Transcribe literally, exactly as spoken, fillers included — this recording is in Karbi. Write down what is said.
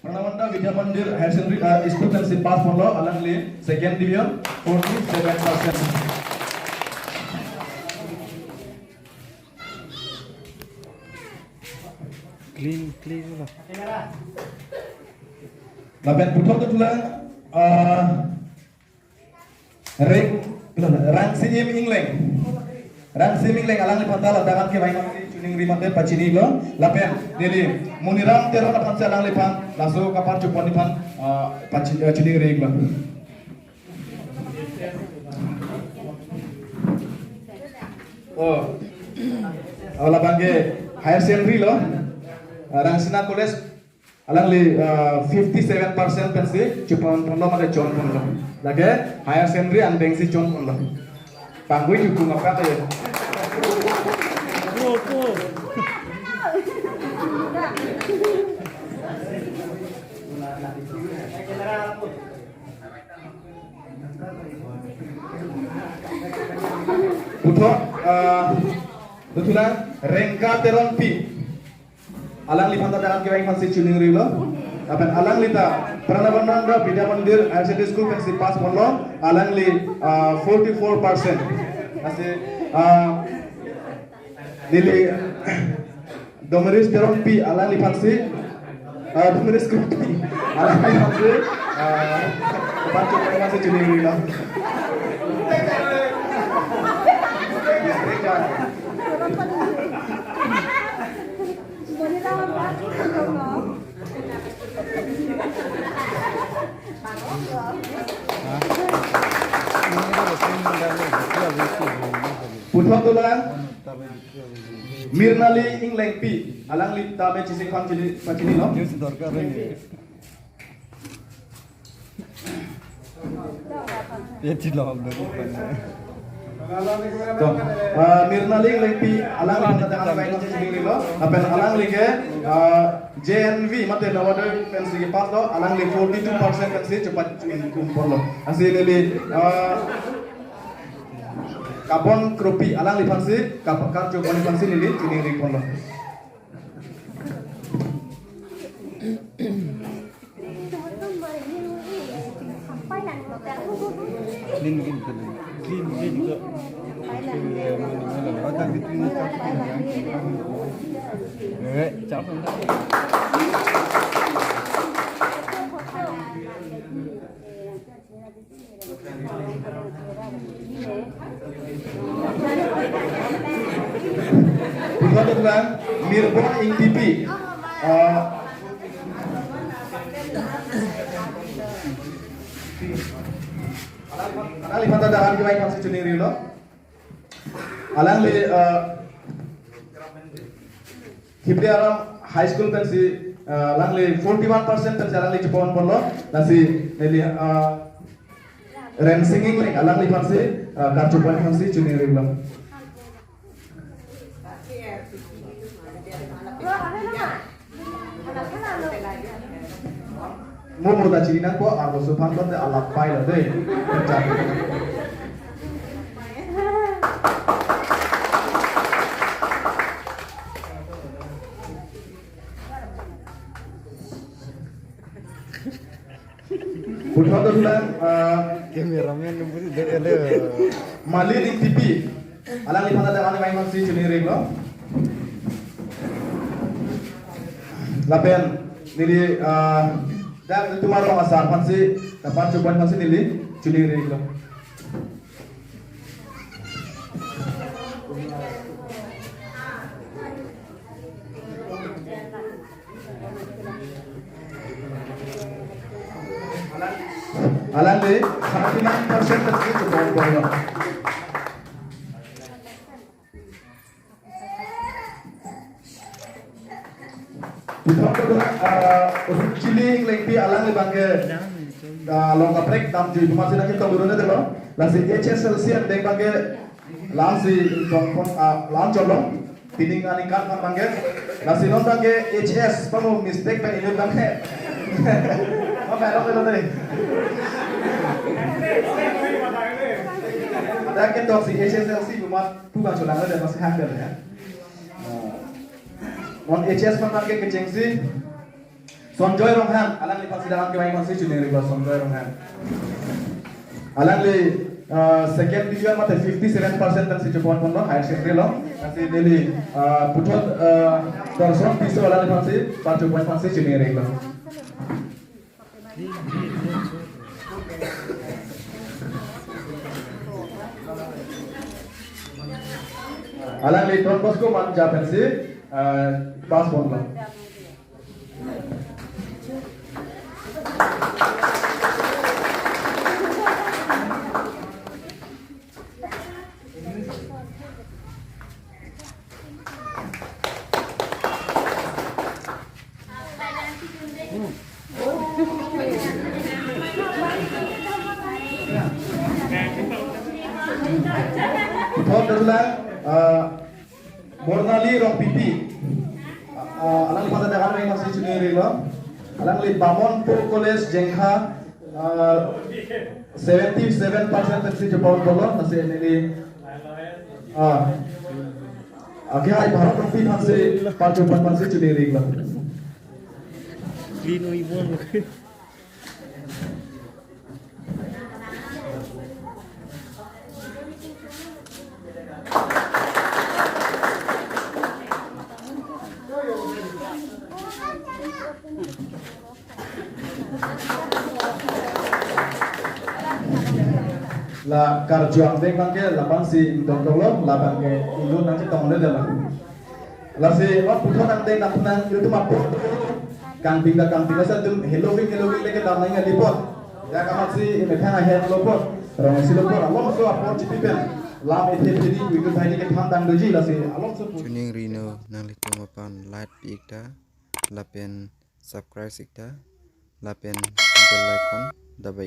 Pranamanda Vidya Mandir Higher Secondary, uh, School pensi pass ponlo, alangli second division, forty-seven percent. Clean, clean lah. Lapen puthot dothulang, uh, Reng, Rangsim Ingleng. Rangsim Ingleng alangliphan ta ladak an kevang si choningri mate pachinilo. Lapen neli Muniram Teron aphan si alangliphan laso kaparchupon aphan, ah, pachi-, eh, choningri lo. Oh. Oh, labang ke higher secondary lo. Ah, Rangsina College. Alangli, uh, fifty-seven percent pensi chupon ponlo mate chon ponlo. Lake higher secondary angdeng si chon ponlo. Pangui chuku ngapa ya. Puthot, uh, dothulang Rengka Teronpi. Alangliphan ta daran kevang aphan si choningri lo. Lapen alangli ta Pranabandanda Vidya Mandir Higher Secondary School pensi pass ponlo. Alangli, ah, forty-four percent. Lasi, ah, neli Domiris Teronpi alangliphan si, ah, Domiris Teronpi alangliphan si, ah, pacho aphan si choningri lo. Puthot dothulang Mirnali Inglengpi, alangli ta me chisik aphan chini, pachini lo. Ye chilom dulu. To, ah, Mirnali Inglengpi alangli kata kata kain masih sendiri lo. Lapen alangli ke, ah, J N V mate Navodaya pensi kepass lo, alangli forty-two percent pensi chepat kum ponlo. Lasi neli, ah, Kapon Kropi alangliphan si, kap-, karchupon aphan si neli choningri ponlo. Clean, clean, clean. Clean, clean, clean. Eh, cakap. Puthot dothulang Mirbon Ingtipi. Ah, alangliphan ta daran kevang aphan si choningri lo. Alangli, ah, Hipde Aram High School pensi, ah, alangli forty-one percent pensi alangli chupon ponlo, lasi neli, ah, Rensing Ingleng alangliphan si, ah, karchupon aphan si choningri lo. Mo mo ta chini nangpo, arloso aphan ta alap pai lo dei. Puthot dothulang, ah, cameraman nunggu si dek ele. Malin Ingtipi. Alangliphan ta daran kevang aphan si choningri lo. Lapen neli, ah, dak Tumar Rong asar aphan si, kaparchupon aphan si neli choningri lo. Alangli thirty-nine percent pensi chupon ponlo. Puthot dothulang, ah, Ruchili Inglengpi alangli abang ke, ah, long kaprek damjui pu amatsi nangchetong dun-un-edetlo. Lasi H S L C angdeng abang ke lamsi tong pon, ah, lam cholo. Pining aningkan abang ke. Lasi non abang ke H S pamo mistake pen inut abang ke. Apa lo lo dei. Ada ke toksi H S L C pu amat pu abang cholang lo dei, masih hang dei ya. Non H S pen abang ke kechengsi Sonjoy Ronghang, alangliphan si dam kevang aphansi choningri lo, Sonjoy Ronghang. Alangli, uh, second division mate fifty-seven percent pensi chepon ponlo, higher secondary along. Lasi neli, uh, puthot, uh, Dorson Tisso alangliphan si, parchopon aphansi choningri lo. Alangli Don Bosco Manja pensi, uh, pass ponlo. Puthot dodun lang, uh, Mornali Rongpipi. Ah, alangliphan ta dam kevang aphansi choningri lo. Alangli Bamonpur College Jengkha, ah, seventy-seven percent pensi chepon ponlo, lasi neli, ah, akehai Bharat Rongpi aphansi, parchopon aphansi choningri lo. Clean oi bon. La karju angdeng abangke lapu-an si ingtong tonglo, labangke inut nangchetong le dela. Lasi non puthot angdeng nangphan nang ilitum apor kangping ta kangping, lasi ilitum heloving heloving le kedam nang kali apot. Ya kamatsi methang ahem lo apot, rong isi lo apot, alomso apor chipi pen lam ethe phedi kuitu thaini kethan dang doji, lasi alomso pu- Choningri non, nanglitum aphan like pi-ik ta, lapen subscribe ik ta, lapen bell icon dabai.